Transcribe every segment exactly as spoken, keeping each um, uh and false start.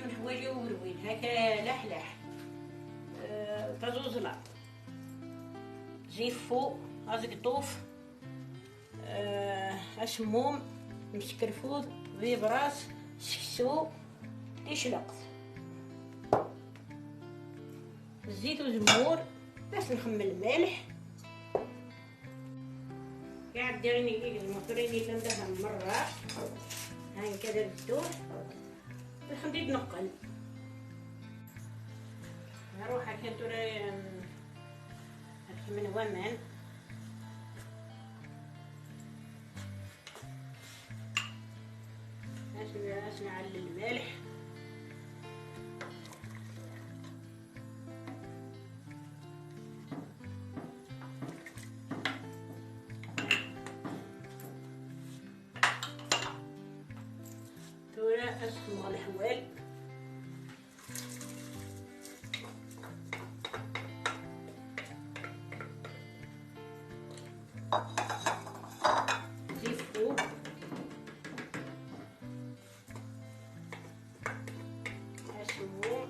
Neḥwaǧ ugrwin, haka laḥlaḥ, eh, taẓuẓla, ziffu, azegṭuf, eh, asemmum, msekrfud, bibras, seksu, ticleqt, zzit uzemmur, ad as-nxemmel lmelḥ. Iɛeddi ini i gezmeɣ tura ini llan daha merra. Ha nekka d abedduḥ. Nxeddid neqqel. Nruḥ akken tura, em, ad kemmlen waman. Ad s-, ad s-nɛell lmelḥ. Tura ad sxedmeɣ leḥwal. Ziffu. Asemmum.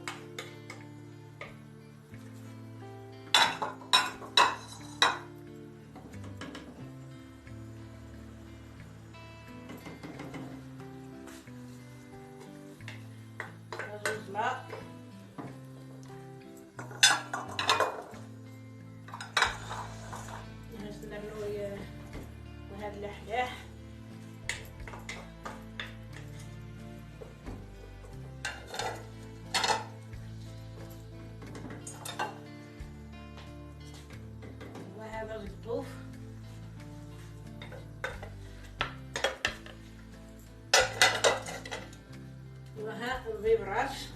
Azuẓla. Ad nernu, eh, وهاد اللحلاح. وهذا القطوف. وها البيبراس.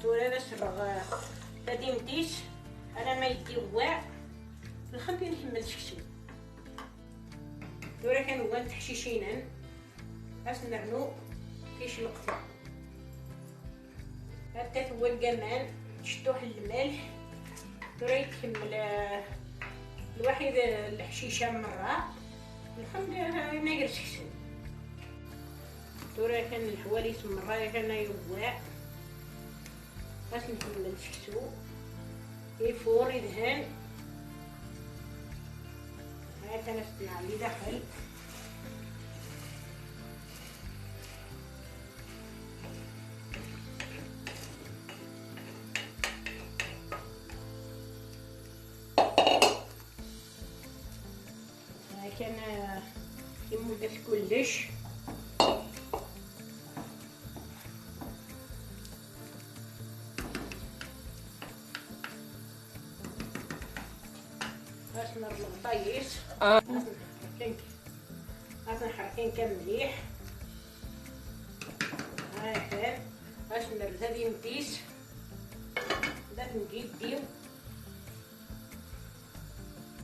Tura ad as-rreɣ, eh, tadimt-is, alamma yeddiwwaɛ, nxeddem nkemmel seksu. Tura kan wwant teḥcicinin, ad as-nernu ticleqt. Hatta twwa lgaman, tecṭuḥ lmelḥ. Tura i tkemmel, eh, lwaḥid, eh, leḥcica merra. Nxeddem, eh, nager seksu. Tura kan leḥwal-is merra kan yewwa. Ad as-nkemmel seksu. Ifur, idhen. Ha kan as-t-nɛelli daxel. Ha kan, eh, imudd-as kullec. Ad as-nerr lɣeṭṭa-is. Ah. Ad as-nḥerken, ad as-nḥerken kan mliḥ. Atan. Ad as-nerr tadimt-is. D at n jiddi.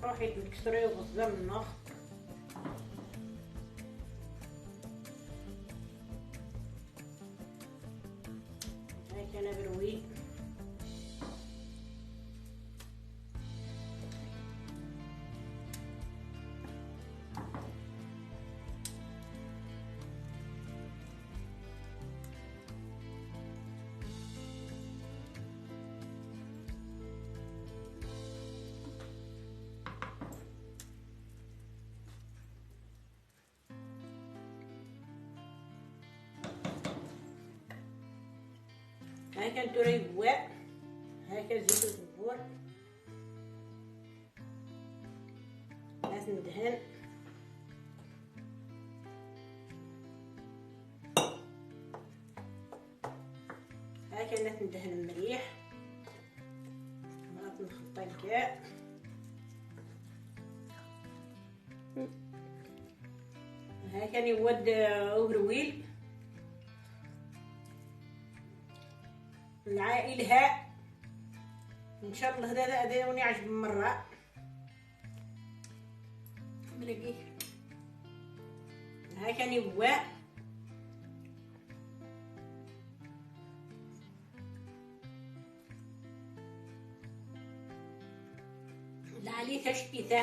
Ruḥit nekk sriɣ uẓẓam-nneɣ. Akken aberwi. Ha kan tura yewwa. Ha kan zzit uzemmur. Ad t-nedhen. Ha kan ad t-nedhen mliḥ. Ad t-nxelṭ akka. Ha kan yewwa-d, uh, ugrwil. Lɛailha. إن شاء الله هذا، هذا يوني عجب مرة. ملقي. ها كان يبواء. Lɛali tacebbit-a.